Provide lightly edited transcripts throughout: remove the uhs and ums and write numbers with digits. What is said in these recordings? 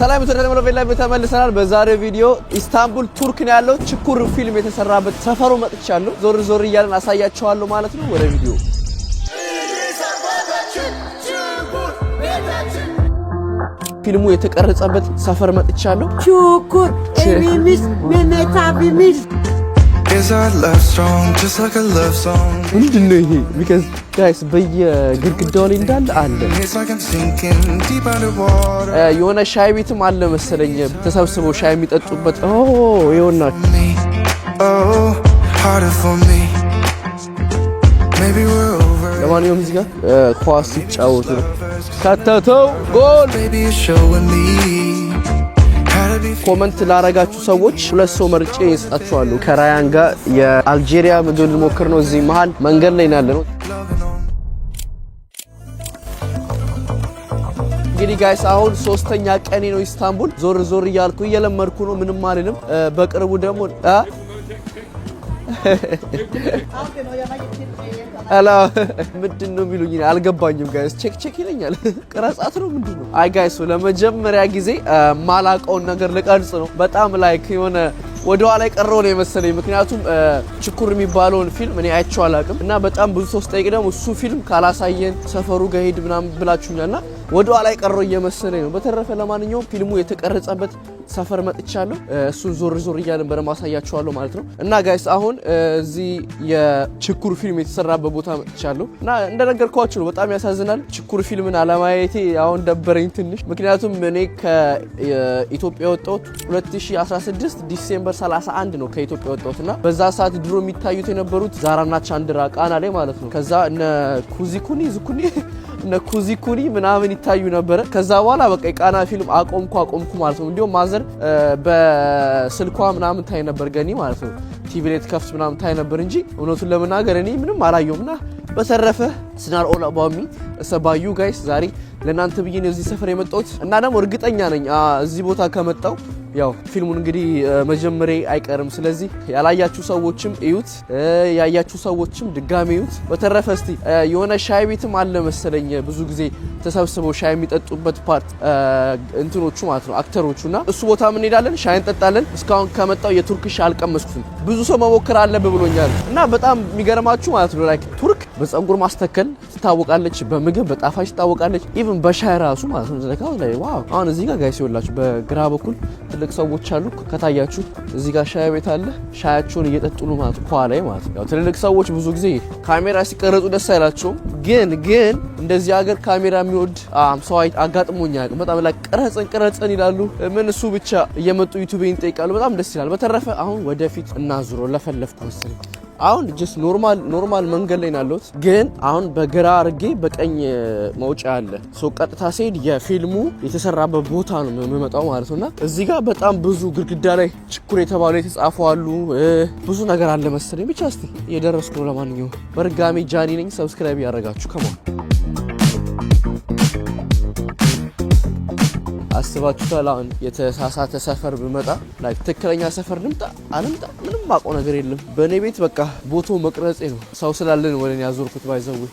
ሰላም ተደረመ ላይ ተመልሰናል። በዛሬው ቪዲዮ ኢስታንቡል ቱርክ ነው ያለው ችኩር ፊልም የተሰራበት ሰፈሩ መጥቻለሁ። ዞር ዞር እያለን አሳያቸዋለሁ ማለት ነው። ወደ ቪዲዮ። ፊልሙ የተቀረጸበት ሰፈር መጥቻለሁ። Çukur evimiz, Mehmet abimiz. Is our love strong, just like a love song? ምንድን ነው ይሄ? Because guys በየግድግዳው ላይ እንዳለ አለ። It's like I'm sinking deep underwater. የሆነ ሻይ ቤትም አለ መሰለኝ ተሰብስበው ሻይ የሚጠጡበት። ኦ ይኸውና። Me, oh, harder for me. Maybe we're over it. ለማንኛውም እዚህ ጋር ኳስ ሲጫወቱ ነው። ከተተው ጎል። Baby, you're showing me how to be. Comment ላረጋችሁ ሰዎች ሁለት ሰው መርጬ እሰጣችኋለሁ። ከራያን ጋር የአልጄሪያ ምግብ ልሞክር ነው። እዚህ መሀል መንገድ ላይ ነው ያለነው። Loving on. እንግዲህ guys አሁን ሶስተኛ ቀኔ ነው ኢስታንቡል። ዞር ዞር እያልኩ እየለመድኩ ነው። ምንም አልልም። በቅርቡ ደግሞ Hello፣ ምንድን ነው የሚሉኝ አልገባኝም። Guys çek çek ይለኛል። ቅረጻት ነው ምንድን ነው? አይ guys ለመጀመሪያ ጊዜ ማላቀውን ነገር ልቀርጽ ነው። በጣም like የሆነ ወደ ኋላ የቀረው ነው የመሰለኝ። ምክንያቱም ችኩር የሚባለውን ፊልም እኔ አይቼው አላውቅም እና በጣም ብዙ ሰው ስጠይቅ ደግሞ እሱ ፊልም ካላሳየን ሰፈሩ ጋር ሂድ ምናምን ብላችሁኛል እና ወደ ኋላ የቀረው እየመሰለኝ ነው። በተረፈ ለማንኛውም ፊልሙ የተቀረጸበት ሰፈር መጥቻለሁ። እሱን ዞር ዞር እያለን በደንብ አሳያችኋለሁ ማለት ነው። እና guys አሁን እዚህ የችኩር ፊልም የተሰራበት ቦታ መጥቻለሁ እና እንደነገርኳችሁ ነው። በጣም ያሳዝናል። ችኩር ፊልምን አለማየቴ አሁን ደበረኝ ትንሽ። ምክንያቱም እኔ ከኢትዮጵያ የወጣሁት 2016 December 31 ነው ከኢትዮጵያ የወጣሁት እና በዛ ሰዓት ድሮ የሚታዩት የነበሩት ዛራና ቻንድራ ቃና ላይ ማለት ነው። ከዛ እነ ኩዚኩኒ ዝኩኒ እነ ኩዚኩኒ ምናምን ይታዩ ነበረ። ከዛ በኋላ በቃ የቃና ፊልም አቆምኩ አቆምኩ ማለት ነው። እንዲሁም mother በስልኳ ምናምን ታይ ነበር ገኒ ማለት ነው። ቲቪ ላይ ትከፍት ምናምን ታይ ነበር እንጂ እውነቱን ለመናገር እኔ ምንም አላየሁም። እና በተረፈ it's not all about me, it's about you guys። ዛሬ ለእናንተ ብዬ ነው እዚህ ሰፈር የመጣሁት እና ደግሞ እርግጠኛ ነኝ እዚህ ቦታ ከመጣው ያው ፊልሙን እንግዲህ መጀመሬ አይቀርም። ስለዚህ ያላያችሁ ሰዎችም እዩት፣ ያያችሁ ሰዎችም ድጋሚ እዩት። በተረፈ እስቲ የሆነ ሻይ ቤትም አለ መሰለኝ ብዙ ጊዜ ተሰብስበው ሻይ የሚጠጡበት part እንትኖቹ ማለት ነው actor ኦቹ እና እሱ ቦታ እንሄዳለን፣ ሻይ እንጠጣለን። እስካሁን ከመጣው የቱርክ ሻይ አልቀመስኩትም። ብዙ ሰው መሞከር አለብህ ብሎኛል እና በጣም የሚገርማችሁ ማለት ነው like ቱርክ በፀጉር ማስተከል ትታወቃለች፣ በምግብ በጣፋጭ ትታወቃለች፣ even በሻይ ራሱ ማለት ነው። Like wow፣ አሁን እዚህ ጋር guys ይኸውላችሁ በግራ በኩል ትልቅ ሰዎች አሉ። ከታያችሁ እዚህ ጋር ሻይ ቤት አለ። ሻያቸውን እየጠጡ ነው ማለት ኳ ላይ ማለት ነው። ያው ትልልቅ ሰዎች ብዙ ጊዜ ካሜራ ሲቀረጹ ደስ አይላቸውም። ግን እንደዚህ ሀገር ካሜራ የሚወድ ሰው አጋጥሞኝ አያውቅም። በጣም like ቅረጽን ቅረጽን ይላሉ። ምን እሱ ብቻ እየመጡ ዩቲዩብን ይጠይቃሉ። በጣም ደስ ይላል። በተረፈ አሁን ወደፊት እናዙሮ ለፈለፍኩ መሰለኝ። አሁን just normal normal መንገድ ላይ ነው ያለሁት፣ ግን አሁን በግራ አድርጌ በቀኝ መውጫ አለ። So ቀጥታ ስሄድ የፊልሙ የተሰራበት ቦታ ነው የምመጣው ማለት ነው። እና እዚህ ጋር በጣም ብዙ ግድግዳ ላይ ችኩር የተባሉ የተጻፉ አሉ። ብዙ ነገር አለ መሰለኝ። ብቻ እስቲ እየደረስኩ ነው። ለማንኛውም በድጋሚ ጃኒ ነኝ። Subscribe ያደረጋችሁ come on። አስባችሁታል? አሁን የተሳሳተ ሰፈር ብመጣ like ትክክለኛ ሰፈር ልምጣ አልምጣ ምንም አውቀው ነገር የለም። በእኔ ቤት በቃ ቦታው መቅረጼ ነው። ሰው ስላለን ወደ እኔ ያዞርኩት by the way።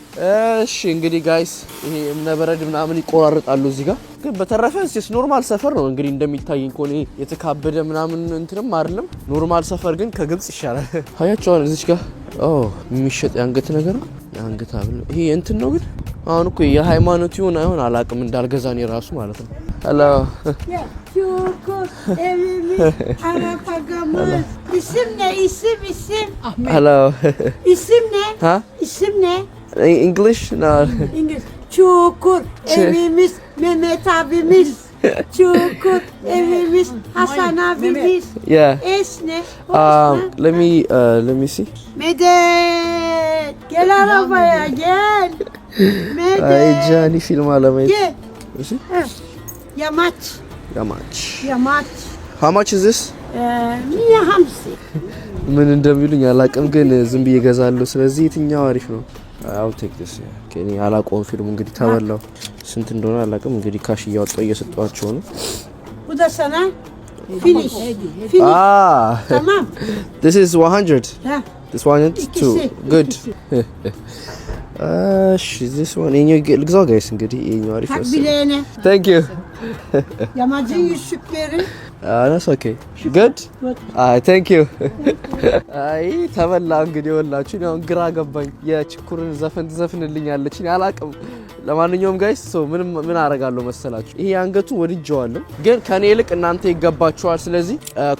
እሺ እንግዲህ guys ይሄ እብነበረድ ምናምን ይቆራርጣሉ እዚህ ጋር፣ ግን በተረፈ it's normal ሰፈር ነው። እንግዲህ እንደሚታየኝ ከሆነ የተካበደ ምናምን እንትንም አይደለም። Normal ሰፈር ግን ከግብጽ ይሻላል። አያቸዋል እዚች ጋር ኦ የሚሸጥ የአንገት ነገር ነው። የአንገት ሀብል ነው ይሄ እንትን ነው። ግን አሁን እኮ የሃይማኖት ይሁን አይሆን አላቅም እንዳልገዛ እኔ ራሱ ማለት ነው። Hello. Çukur evimiz, Arap ağamız. İsim ne? İsim isim. Hello. İsim ne? Ha. İsim ne? English? No. İngiliz. Çukur evimiz, Mehmet abimiz. Çukur evimiz, Hasan abimiz. Yeah. Es ne? O ne? Let me see. Medet. Gel arabaya gel. Medet. አይ ጃኒ ፊልም አለማየት። Gel. እሺ። Heh. Yamaç. Yamaç. Yamaç. How much is this? مية خمسة. ምን እንደሚሉኝ አላቅም፣ ግን ዝም ብዬ እገዛለሁ። ስለዚህ የትኛው አሪፍ ነው? I'll take this. እኔ አላውቀውም። ፊልሙ እንግዲህ ተበላው። ስንት እንደሆነ አላውቅም። እንግዲህ cash እያወጣሁ እየሰጧቸው ነው። Bu da sana. Finish. Finish. Ah, Tamam. this is 100. Ha. This one is two. İkisi, Good. İkisi. እሺ this one ይኸኛው ልግዛው guys። እንግዲህ ይኸኛው አሪፍ Tak መሰለኝ። bileğine. Thank you. Yamacın yüzükleri. That's okay, good. Good. አይ, thank you. አይ ተበላ። እንግዲህ ወላችሁ እኔ አሁን ግራ ገባኝ። የችኩርን ዘፈን ትዘፍንልኛለች፣ እኔ አላቅም። ለማንኛውም guys, so ምን ምን አረጋለሁ መሰላችሁ? ይሄ አንገቱ ወድጀዋለሁ፣ ግን ከኔ ይልቅ እናንተ ይገባችኋል። ስለዚህ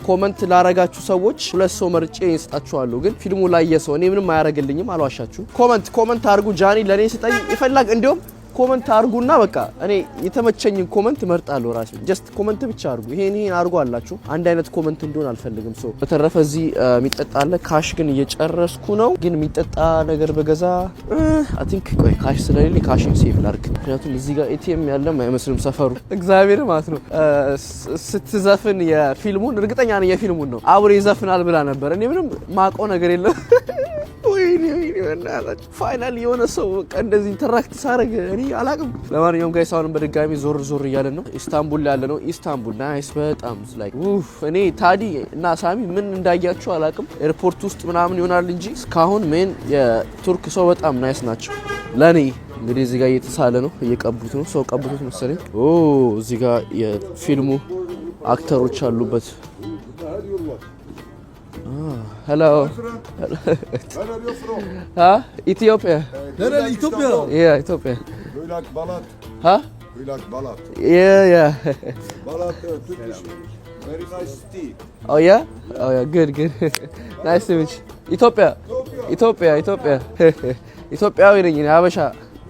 comment ላረጋችሁ ሰዎች ሁለት ሰው መርጬ እሰጣችኋለሁ። ግን ፊልሙ ላይ የሰው እኔ ምንም አያረግልኝም፣ አልዋሻችሁ። Comment comment አድርጉ። ጃኒ ለእኔ ስጠኝ ይፈላግ እንዲሁም comment አድርጉና በቃ እኔ የተመቸኝን comment መርጣለሁ ራሴ። Just comment ብቻ አድርጉ። ይሄን ይሄን አድርጉ አላችሁ። አንድ አይነት comment እንዲሆን አልፈልግም። So በተረፈ እዚህ የሚጠጣ አለ። Cash ግን እየጨረስኩ ነው። ግን የሚጠጣ ነገር በገዛ I think ቆይ cash ስለሌለ cash ን save ላድርግ። ምክንያቱም እዚህ ጋር ATM ያለም አይመስልም ሰፈሩ። እግዚአብሔር ማለት ነው። ስትዘፍን የፊልሙን፣ እርግጠኛ ነኝ የፊልሙን ነው፣ አብሮ ይዘፍናል ብላ ነበር። እኔ ምንም ማውቀው ነገር የለም። ወይኔ ወይኔ፣ በእናታችሁ finally የሆነ ሰው በቃ እንደዚህ interact ሳደርግ እኔ አላቅም። ለማንኛውም guys፣ አሁንም በድጋሚ ዞር ዞር እያለን ነው። ኢስታንቡል ያለ ነው። ኢስታንቡል nice በጣም፣ like ኡፍ። እኔ ታዲ እና ሳሚ ምን እንዳያችሁ አላቅም። Airport ውስጥ ምናምን ይሆናል እንጂ እስካሁን man የቱርክ ሰው በጣም nice ናቸው ለእኔ። እንግዲህ እዚህ ጋር እየተሳለ ነው፣ እየቀቡት ነው። ሰው ቀቡት መሰለኝ። ኦ፣ እዚህ ጋር የፊልሙ actor ኦች አሉበት። Hello. Where are you from? Huh? Ethiopia. Nereli? İtopya. Yeah, Ethiopia. Do you like Balat? Huh? Do you like Balat? Yeah. Balat, Turkish, very nice tea. Oh yeah? Oh yeah, good, good. Nice to meet you. ኢትዮጵያ፣ ኢትዮጵያ፣ ኢትዮጵያ። ኢትዮጵያዊ ነኝ እኔ፣ ሀበሻ።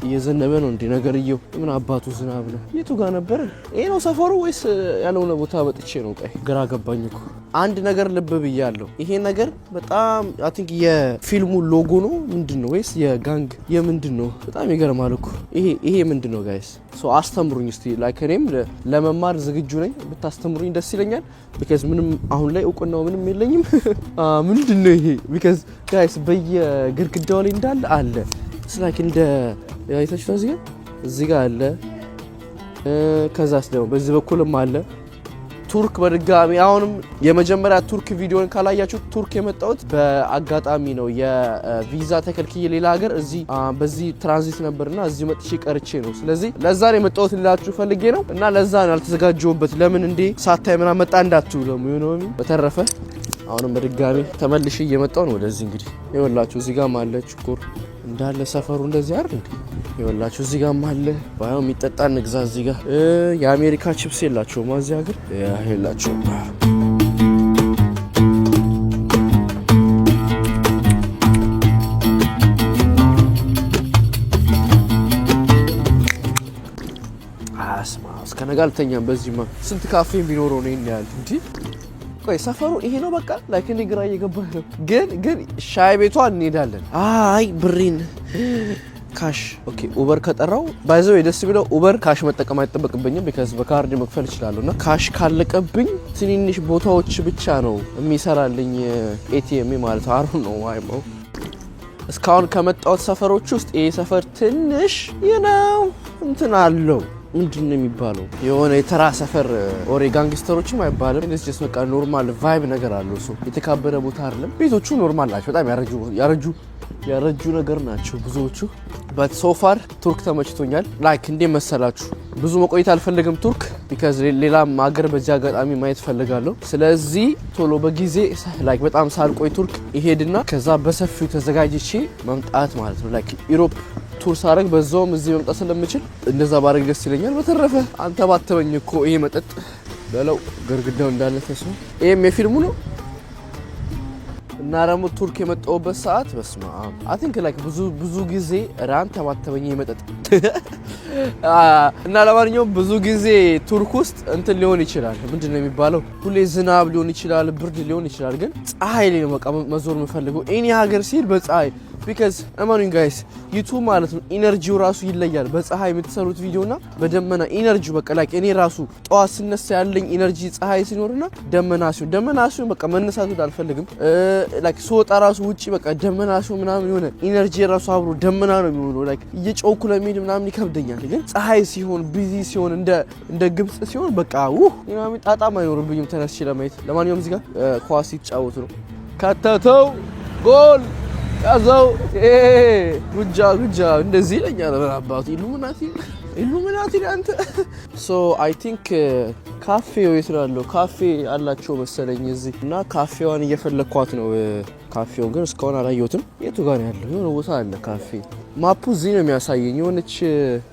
እየዘነበ ነው እንዴ ነገርየው? ምን አባቱ ዝናብ ነው? የቱ ጋር ነበር? ይሄ ነው ሰፈሩ ወይስ ያልሆነ ቦታ መጥቼ ነው? ቆይ ግራ ገባኝ እኮ። አንድ ነገር ልብ ብያለሁ። ይሄ ነገር በጣም I think የፊልሙ ሎጎ ነው ምንድን ነው? ወይስ የ gang የምንድን ነው? በጣም ይገርማል እኮ። ይሄ ምንድን ነው guys? So አስተምሩኝ እስቲ። Like እኔም ለመማር ዝግጁ ነኝ። ብታስተምሩኝ ደስ ይለኛል። Because ምንም አሁን ላይ እውቅናው ምንም የለኝም። ምንድን ነው ይሄ? Because guys፣ በየግድግዳው ላይ እንዳለ አለ። Like እንደ አይታችሁታል። እዚህ ጋር አለ። ከዛስ ደግሞ በዚህ በኩልም አለ። ቱርክ በድጋሚ አሁንም የመጀመሪያ ቱርክ ቪዲዮን ካላያችሁ፣ ቱርክ የመጣሁት በአጋጣሚ ነው። የቪዛ ተከልክዬ ሌላ ሀገር እዚህ በዚህ ትራንዚት ነበርና እዚህ መጥቼ ቀርቼ ነው። ስለዚህ ለዛ ነው የመጣሁት ልላችሁ ፈልጌ ነው እና ለዛ ነው ያልተዘጋጀሁበት። ለምን እንዴ ሳታይ ምናምን መጣ እንዳትሉ ደግሞ የሆነ። በተረፈ አሁንም በድጋሚ ተመልሼ እየመጣሁ ነው ወደዚህ። እንግዲህ ይኸውላችሁ እዚህ ጋርም አለ ችኩር እንዳለ ሰፈሩ እንደዚህ አይደል እንዴ? ይኸውላችሁ እዚህ ጋርም አለ። ባየው የሚጠጣ እንግዛ። እዚህ ጋር የአሜሪካ ቺፕስ የላቸውም እዚህ ሀገር፣ yeah የላቸውም። አስማ እስከ ነገ አልተኛም። በዚህማ ስንት ካፌ ቢኖረው ነው ይሄን ያህል እንዲህ? ቆይ ሰፈሩ ይሄ ነው በቃ። Like እኔ ግራ እየገባኝ ነው። ግን ሻይ ቤቷ እንሄዳለን። አይ ብሬን cash፣ okay። Uber ከጠራው by the way ደስ ቢለው Uber cash መጠቀም አይጠበቅብኝም፣ because በካርድ መክፈል እችላለሁ። እና cash ካለቀብኝ ትንንሽ ቦታዎች ብቻ ነው የሚሰራልኝ ATM ማለት አሩ ነው አይመው። እስካሁን ከመጣሁት ሰፈሮች ውስጥ ይሄ ሰፈር ትንሽ ነው እንትን አለው፣ ምንድን ነው የሚባለው? የሆነ የተራ ሰፈር or gangster ኦችም አይባልም። It's በቃ normal vibe ነገር አለው። So የተካበደ ቦታ አይደለም። ቤቶቹ normal ናቸው። በጣም ያረጁ ያረጁ ያረጁ ነገር ናቸው ብዙዎቹ። But so far ቱርክ ተመችቶኛል። Like እንዴ መሰላችሁ፣ ብዙ መቆየት አልፈልግም ቱርክ፣ because ሌላም ሀገር በዚህ አጋጣሚ ማየት ፈልጋለሁ። ስለዚህ ቶሎ በጊዜ like በጣም ሳልቆይ ቱርክ ይሄድና ከዛ በሰፊው ተዘጋጅቼ መምጣት ማለት ነው። Like Europe tour ሳረግ በዛውም እዚህ መምጣት ስለምችል እንደዛ ባረግ ደስ ይለኛል። በተረፈ አንተ ባተበኝ እኮ ይሄ መጠጥ በለው፣ ግርግዳው እንዳለ ተስሞ ይሄም የፊልሙ ነው። እና ደግሞ ቱርክ የመጣሁበት ሰዓት በስመ አብ፣ I think like ብዙ ብዙ ጊዜ ራን ተባተበኝ መጠጥ። እና ለማንኛውም ብዙ ጊዜ ቱርክ ውስጥ እንትን ሊሆን ይችላል፣ ምንድን ነው የሚባለው፣ ሁሌ ዝናብ ሊሆን ይችላል፣ ብርድ ሊሆን ይችላል። ግን ፀሐይ ላይ ነው በቃ መዞር የምፈልገው እኔ ሀገር ሲሄድ በፀሐይ፣ because እመኑኝ guys፣ YouTube ማለት ነው energy ው ራሱ ይለያል። በፀሐይ የምትሰሩት ቪዲዮ እና በደመና energy ው በቃ like እኔ ራሱ ጠዋት ስነሳ ያለኝ energy ፀሐይ ሲኖርና ደመና ሲሆን በቃ መነሳቱ አልፈልግም። Like ስወጣ ራሱ ውጪ በቃ ደመና ሲሆን ምናምን የሆነ energy ራሱ አብሮ ደመና ነው የሚሆነው። Like እየጮኩ ለመሄድ ምናምን ይከብደኛል። ግን ፀሐይ ሲሆን፣ busy ሲሆን፣ እንደ ግብጽ ሲሆን በቃ ውህ ምናምን ጣጣም አይኖርብኝም ተነስቼ ለማየት። ለማንኛውም እዚህ ጋር ኳስ ሲጫወቱ ነው። ከተተው፣ ጎል ያዘው፣ ጉጃ ጉጃ እንደዚህ ይለኛል። ምን አባቱ ኢሉሚናቲ። ኢሉሚናቲ አንተ። So I think ካፌው የት ነው ያለው? ካፌ አላቸው መሰለኝ እዚህ እና ካፌዋን እየፈለግኳት ነው። ካፌውን ግን እስካሁን አላየሁትም። የቱ ጋር ነው ያለው? የሆነ ቦታ አለ ካፌ። Map ኡ እዚህ ነው የሚያሳየኝ። የሆነች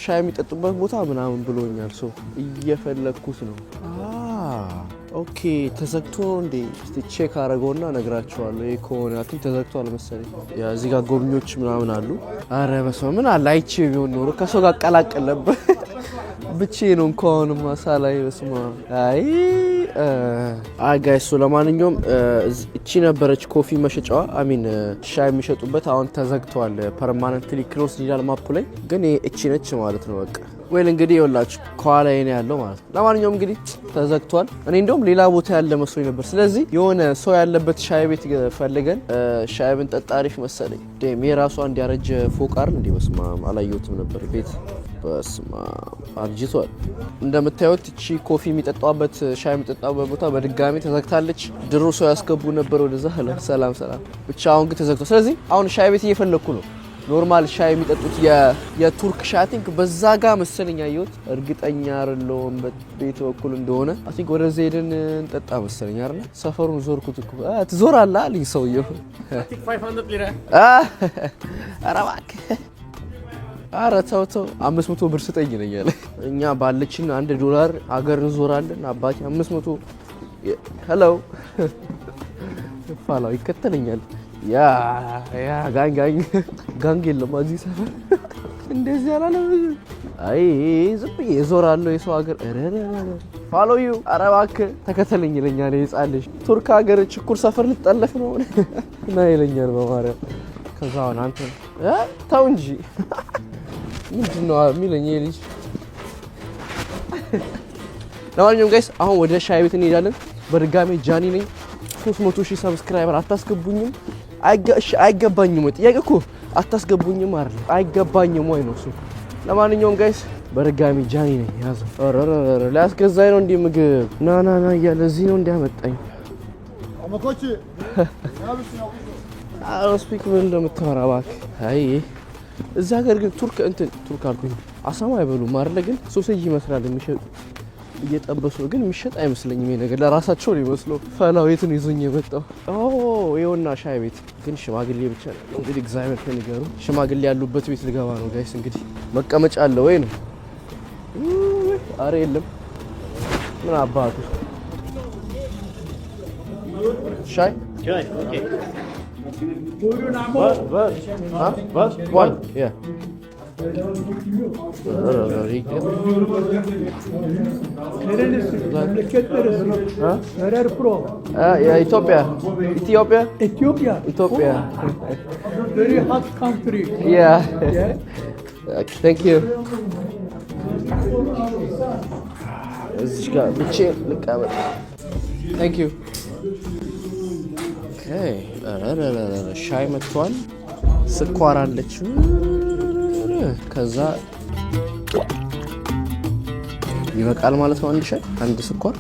ሻይ የሚጠጡበት ቦታ ምናምን ብሎኛል። So እየፈለግኩት ነው። Okay፣ ተዘግቶ ነው እንዴ? እስቲ check አረገውና እነግራችኋለሁ። ይሄ ከሆነ I think ተዘግቷል መሰለኝ። Yeah፣ እዚህ ጋር ጎብኚዎች ምናምን አሉ። አረ በስመ አብ፣ ምን አለ አይቼ ቢሆን ኖሮ ከሰው ጋር አቀላቀል ነበር። ብቻዬን ነው እንኳን ማሳ ላይ፣ በስመ አብ። አይ አይ guys፣ ለማንኛውም እቺ ነበረች coffee መሸጫዋ፣ I mean ሻይ የሚሸጡበት፣ አሁን ተዘግቷል። Permanently closed ይላል map ኡ ላይ፣ ግን እቺ ነች ማለት ነው። በቃ well እንግዲህ ይኸውላችሁ ከኋላ ነው ያለው ማለት ነው። ለማንኛውም እንግዲህ ተዘግቷል። እኔ እንደውም ሌላ ቦታ ያለ መስሎኝ ነበር። ስለዚህ የሆነ ሰው ያለበት ሻይ ቤት ፈልገን ሻይ ብንጠጣ አሪፍ መሰለኝ። Damn፣ የራሱ አንድ ያረጀ ፎቅ አይደል እንዴ? በስመ አብ፣ አላየሁትም ነበር ቤት፣ በስመ አብ አርጅቷል። እንደምታዩት እቺ coffee የሚጠጣበት፣ ሻይ የሚጠጣበት ቦታ በድጋሚ ተዘግታለች። ድሮ ሰው ያስገቡ ነበር ወደዛ። ሰላም ሰላም። ብቻ አሁን ግን ተዘግቷል። ስለዚህ አሁን ሻይ ቤት እየፈለግኩ ነው። Normal ሻይ የሚጠጡት፣ የቱርክ ሻይ I think በዛ ጋ መሰለኝ ያየሁት። እርግጠኛ አይደለሁም ቤት በኩል እንደሆነ። I think ወደዛ ሄደን እንጠጣ መሰለኝ አይደለ? ሰፈሩን ዞርኩት እኮ። ትዞራለህ አለኝ ሰውየው። 500 lira. ኧረ እባክህ፣ ኧረ ተው ተው፣ 500 ብር ስጠኝ ይለኛል። እኛ ባለችን 1 ዶላር ሀገር እንዞራለን። አባቴ 500። Hello፣ ፋላው ይከተለኛል። Yeah yeah፣ gang gang gang የለም እዚህ ሰፈር፣ እንደዚህ አላለም። አይ ዝም ብዬ እዞራለሁ የሰው ሀገር። Follow you፣ ኧረ እባክህ ተከተለኝ ይለኛል። የህፃን ልጅ ቱርክ ሀገር ችኩር ሰፈር ልጠለፍ ነው እና ይለኛል በማርያም። ከዛ አሁን አንተ ተው እንጂ ምንድን ነው የሚለኝ ይሄ ልጅ። ለማንኛውም guys አሁን ወደ ሻይ ቤት እንሄዳለን። በድጋሜ ጃኒ ነኝ። 300 ሺህ subscriber አታስገቡኝም? አይገባኝም ወይ? ጥያቄ እኮ አታስገቡኝም አይደል? አይገባኝም ወይ ነው እሱ። ለማንኛውም guys በድጋሚ ጃኒ ነኝ። ያዘው። ኧረ ሊያስገዛኝ ነው እንዲህ ምግብ ና ና ና እያለ እዚህ ነው እንዲያመጣኝ። I don't speak፣ ምን እንደምታወራ እባክህ። አይ እዛ ሀገር ግን ቱርክ፣ እንትን ቱርክ አልኩኝ፣ አሳማ አይበሉም አይደለ? ግን sausage ይመስላል የሚሸጡ፣ እየጠበሱ ነው፣ ግን የሚሸጥ አይመስለኝም። ይሄ ነገር ለራሳቸው ነው ይመስለው። ፈላው የት ነው ይዞኝ የመጣው? ኦ ይኸውና ሻይ ቤት፣ ግን ሽማግሌ ብቻ ነው እንግዲህ። እግዚአብሔር ከንገሩ ሽማግሌ ያሉበት ቤት ልገባ ነው guys። እንግዲህ መቀመጫ አለ ወይ ነው? አረ የለም። ምን አባቱ። ሻይ። Chai, okay. One, yeah. Nerelisin? Memleket neresi? Ha? Where are from? ኢትዮጵያ፣ ኢትዮጵያ። Ethiopia. ኢትዮጵያ። Very hot country. Yeah, thank you። እዚህ ጋር ብቻዬን ልቀመጥ። Thank you። ሻይ መጥቷል። ስኳር አለች። ከዛ ይበቃል ማለት ነው። አንድ ሻይ አንድ ስኳር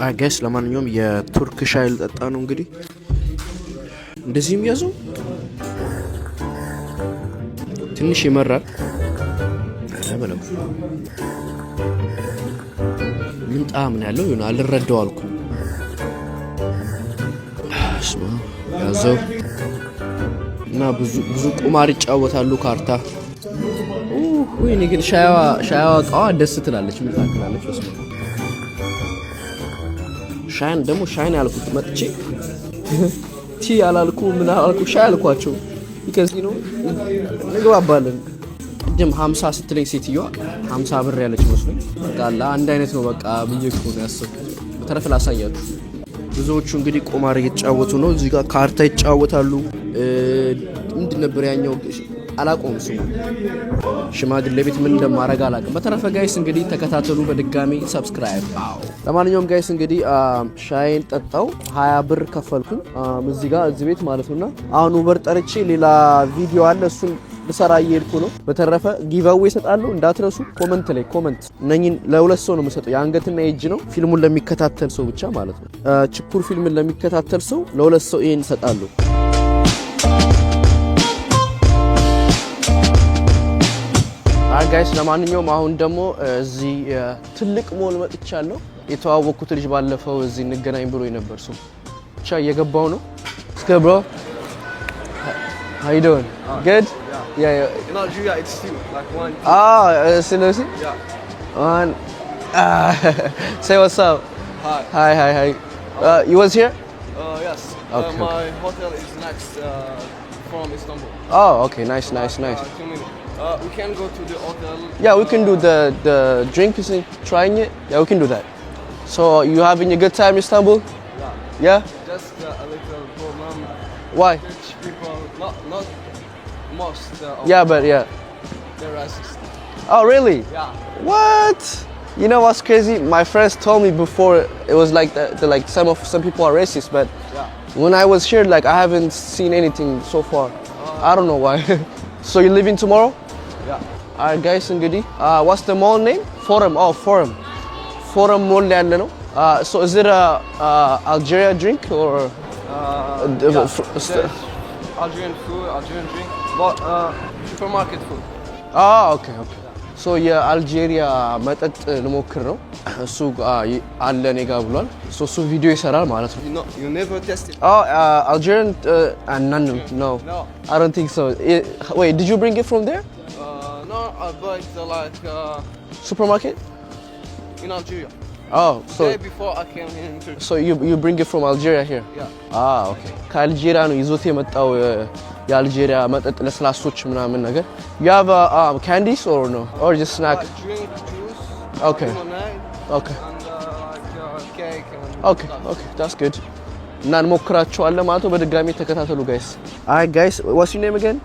I guess። ለማንኛውም የቱርክ ሻይ ልጠጣ ነው እንግዲህ። እንደዚህ የሚያዘው ትንሽ ይመራል። ኧረ በለው፣ ምን ጣዕም ነው ያለው? ይሆን አልረዳው አልኩ። በስመ አብ፣ ያዘው እና ብዙ ብዙ ቁማር ይጫወታሉ፣ ካርታ። ወይኔ ግን ሻያዋ ሻያዋ እቃዋ ደስ ትላለች። ምን ታክላለች? በስመ አብ። ሻይን ደግሞ ሻይን ያልኩት መጥቼ tea አላልኩ ምን አላልኩ፣ ሻይ አልኳቸው። Because እንግባባለን። ቅድም 50 ስትለኝ ሴትዮዋ 50 ብር ያለች መስሎኝ በቃ አለ አንድ አይነት ነው በቃ ብዬ እኮ ነው ያሰብኩት። በተረፈ ላሳያችሁ። ብዙዎቹ እንግዲህ ቁማር እየተጫወቱ ነው። እዚህ ጋር ካርታ ይጫወታሉ። ምንድን ነበር ያኛው? አላቆም ስሙ። ሽማግሌ ቤት ምን እንደማደርግ አላውቅም። በተረፈ guys እንግዲህ ተከታተሉ። በድጋሚ subscribe። ለማንኛውም guys እንግዲህ ሻይን ጠጣው፣ 20 ብር ከፈልኩኝ እዚህ ጋር እዚህ ቤት ማለት ነውና አሁን Uber ጠርቼ ሌላ ቪዲዮ አለ፣ እሱን ልሰራ እየሄድኩ ነው። በተረፈ giveaway እሰጣለሁ እንዳትረሱ። Comment ላይ comment። እነኝን ለሁለት ሰው ነው የምሰጠው፣ የአንገትና የእጅ ነው። ፊልሙን ለሚከታተል ሰው ብቻ ማለት ነው። ችኩር ፊልምን ለሚከታተል ሰው ለሁለት ሰው ይሄን እሰጣለሁ። Guys፣ ለማንኛውም አሁን ደግሞ እዚህ ትልቅ ሞል መጥቻለሁ። የተዋወቅኩት ልጅ ባለፈው እዚህ እንገናኝ ብሎ ነበር። So ብቻ እየገባው ነው። እስከ bro, how you doing? Good? Yeah. In Algeria, it's two, like one. Ah, ስለዚህ Yeah. One. Ah, say what's up. Hi. Hi, hi, hi. You was here? Yes. Okay. My hotel is next from Istanbul. Oh, okay. Nice, nice, nice. 2 minutes. We can go to the hotel. Yeah, we can do the drink is trying it. Yeah, we can do that. So you having a good time in Istanbul? Yeah. Yeah? Just a little problem. Why? Turkish people, not most. Of Yeah, but yeah. They're racist. Oh, really? Yeah. What? You know what's crazy? My friends told me before it was like that, like some people are racist, but when I was here, like, I haven't seen anything so far. I don't know why. So you leaving tomorrow? Yeah. Alright guys, እንግዲህ what's the mall name? Forum. Oh, Forum. Forum Mall ያለ ነው። So is it a Algeria drink or Yeah. There's Algerian food, Algerian drink, but supermarket food. Ah, okay. So የአልጄሪያ መጠጥ ልሞክር ነው። እሱ አለ እኔ ጋ ብሏል። So እሱ ቪዲዮ ይሰራል ማለት ነው። You know, you never tasted. Oh, Algerian? None, no. No. I don't think so. Wait, did you bring it from there? No, I bought it like Supermarket? in Algeria. Oh, so Day before I came here in Turkey. So you bring it from Algeria here? Yeah. Ah, okay. ከአልጄሪያ ነው ይዞት የመጣው የአልጄሪያ መጠጥ ለስላሶች ምናምን ነገር። You have candies or no? Or just snack? Drink juice, lemonade, and like cake and Okay, stuff. Okay, that's good. እና እንሞክራቸዋለን ማለት ነው። በድጋሚ ተከታተሉ guys። Alright guys, what's your name again?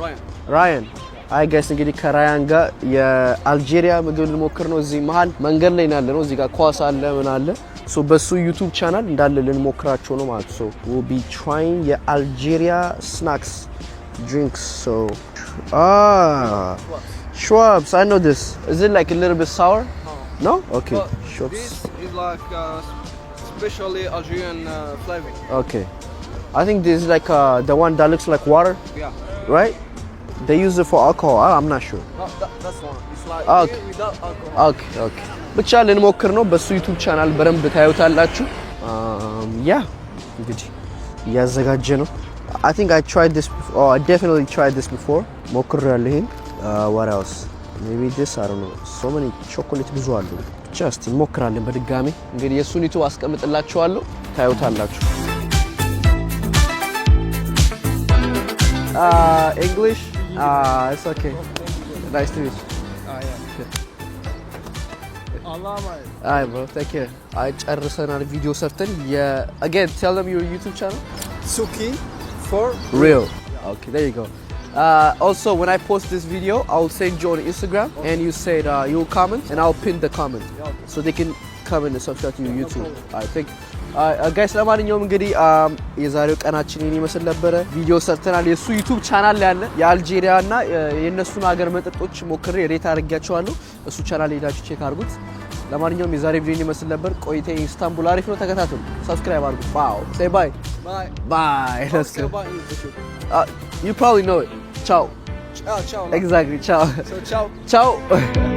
Ryan. ራያን። Alright guys፣ እንግዲህ ከራያን ጋር የአልጄሪያ ምግብ ልንሞክር ነው። እዚህ መሀል መንገድ ላይ ያለ ነው። እዚህ ጋር ኳስ አለ፣ ምን አለ። So በሱ YouTube channel እንዳለ ልንሞክራቸው ነው ማለት። So we'll be trying የአልጄሪያ snacks, drinks. So Schweppes, I know this. Is it like a little bit sour? No? Okay. But Schweppes. this is like especially Algerian flavor. Okay. I think this is like the one that looks like water, Yeah. right? They use it for alcohol. I'm not sure. No, that's one. It's like beer without alcohol. Okay. ብቻ ልንሞክር ነው። በሱ YouTube channel በደንብ ታዩታላችሁ። Yeah, እንግዲህ እያዘጋጀ ነው። I think I tried this before. Oh, I definitely tried this before. ሞክሬያለሁ ይሄን። What else? Maybe this, I don't know. So many chocolate ብዙ አሉ። ብቻ እስቲ እንሞክራለን በድጋሚ። እንግዲህ የእሱን YouTube አስቀምጥላችኋለሁ፣ ታዩታላችሁ። English? It's okay. Nice to meet you. Allah'a emanet. Alright bro, take care. አይ ጨርሰናል ቪዲዮ ሰርተን። Again, tell them your YouTube channel. Suki for Real. Okay, there you go. Also, when I post this video, I'll send you on Instagram, and you said you'll comment, and I'll pin the comment, so they can come and subscribe to your YouTube. Alright, thank you. Guys, ለማንኛውም እንግዲህ የዛሬው ቀናችን ይህን ይመስል ነበረ። ቪዲዮ ሰርተናል። የእሱ YouTube channel ላይ ያለ የአልጄሪያ እና የእነሱን ሀገር መጠጦች ሞክሬ rate አድርጌያቸዋለሁ። እሱ ቻናል ሄዳችሁ check አድርጉት። ለማንኛውም የዛሬ ቪዲዮ ይህን ይመስል ነበር። ቆይታ ኢስታንቡል አሪፍ ነው። ተከታተሉ፣ subscribe አድርጉ። Wow, say bye. Bye. Bye. Let's Say go. Bye in YouTube. You probably know it. Ciao. Ciao, ciao. Exactly. Ciao. So ciao. Ciao.